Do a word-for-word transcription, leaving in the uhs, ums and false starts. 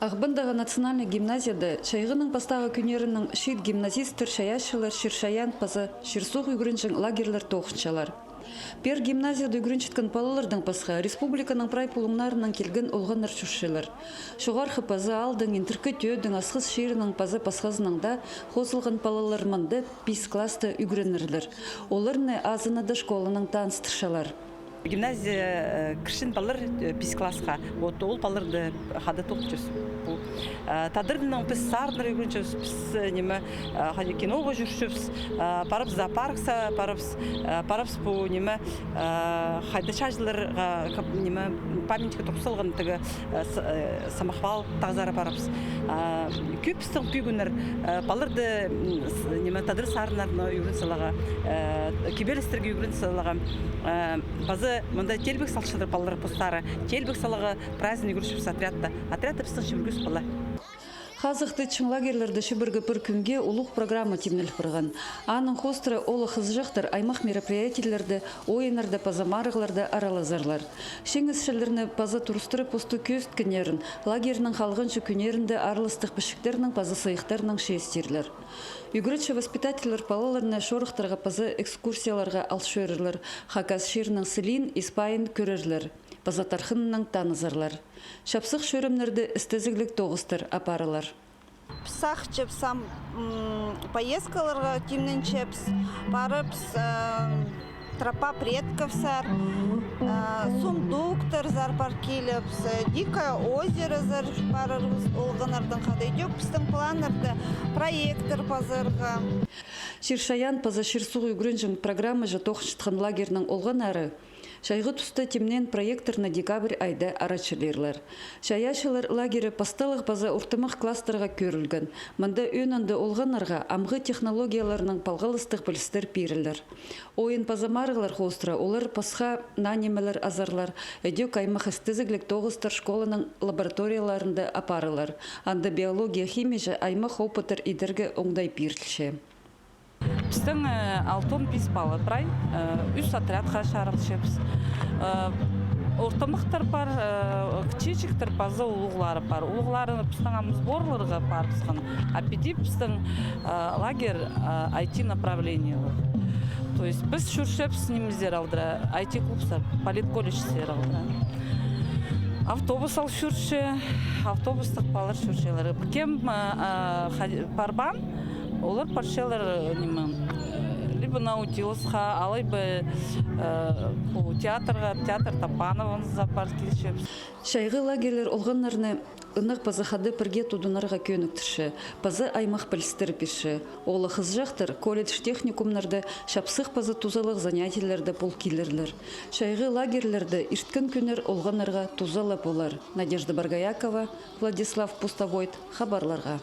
Ағбандағы национальный гимназияда чайғының пастағы кӱннерінең чиит гимназистер, чайаачылар чир-чайаан паза чир-суғ ӱгренҷең лагерьлер тоғынчалар. Пеер гимназияда ӱгренчеткен палалардаң пасха, республиканың прай пулуңнарынаң килген олғаннар чӧрчелер. Чоғархы паза аалдаң, Индіркі Тӧӧдең, Асхыс чирінең паза пасхазынаң даа хозылған палалар мында пис класста ӱгренерлер. Оларны азынада школанаң таныстырчалар. Гимназия, э, кірчең палалар, э, пис классха. Вот ол палаларды хада тоғынчабыс. Пу, э, тадырнаң піс сарыннар ӱгренчебіс, піс, э, ниме, э, хайди киноға чӧрчебіс, э, парыбыс зоопаркса, парыбыс, э, парыбыс пу ниме, э, хайда чааҷыларға, кап-, ниме, памятникке турғыс салған тігі, э, с-, э, самохвал тағзар парыбыс. А, кӧп пістің пӱгӱннер, э, палаларды, м, с-, ниме, тадар сарыннарны ӱгрен саларға, э, кибелістерге ӱгрен саларға. Э, паза мында теелбек салчалар палалар постары. Теелбек саларға праздник ӱгренчебіс отрядта. Отрядта пістің чибіргі ӱс пала. Хазахты чың лагерьлерде чибіргі пір кӱнге улуғ программа тимнел парған. Аның хоостыра оолах-хызыҷахтар аймах мероприятиелерде, ойыннарда паза марығларда аралазарлар. Чиңісчілерні паза турыстыра посту кӧзіткеннерін лагерьнің халғанҷы кӱннерінде араластығ пічіктернең паза сыйыхтарнаң честирлер. Ӱгретчі-воспитательлер палаларны чорыхтарға паза экскурсияларға ал чӧрерлер, Хакас чирінің сілиин, испайын кӧрерлер, паза тархыннаң танызарлар. Чапсых чӧрімнерде істезігліг тоғыстар апарылар. Піс сағынчабыс ам, м, поездкаларға тимненчебіс, парыбыс, э, тропа предковсар, э, сундуктарзар пар килібіс, э, Дикое озерозар парарбыс олғаннарнаң хада. Идӧк пістің планнарда проектор пазарға. Чир-чайаан паза чир-суғ ӱгренҷең программаҷа тоғынчатхан лагерьнің олғаннары чайғы туста тимнеен проектторны декабрь айда ара чыылирлар. Чайаачылар лагері пасталығ паза ортымах класстарға кӧрілген. Мында ӧӧнінде олғаннарға амғы технологияларнаң палғалыстығ пілістер пирілер. Ойын паза марығлар хоостыра олар пасха наа нимелер азарлар. Идӧк аймах істезігліг тоғыстар школаның лабораторияларында апарылар. Анда биология, химияҷа аймах опыттар идерге оңдай пирілче. Пістің, э, алтон пис пала прай, э, ӱс отрядха чарылчабыс. Э, ортымахтар пар, э, кічіҷектер паза улуғлары пар. Улуғлары пістің ам сборларға парыбысхан. А піди пістің, э, лагерь, э, I T направлениеліг. То есть піс чӧрчебіс нимезер алдыра, I T клубсар, политколледжсер алдыра. Автобус ал чӧрче, автобустығ палалар чӧрчелер. Кем, э, э, ха-, парбаан, олар парчалар, э, ниме, э, либо Наутилусха, алай ба, э, пу театрға, театр Топановоң за пар килчебіс. Чайғы лагерьлер олғаннарны ынағ паза хада пірге тудынарға кӧніктірче, паза аймах пілістер пирче. Оолах-хызыҷахтар колледж-техникумнарда чапсых паза тузалығ занятиелерде пол килерлер. Чайғы лагерьлерде ирткен кӱннер олғаннарға туза ла полар. Надежда Боргоякова, Владислав Пустовойт, хабарларға.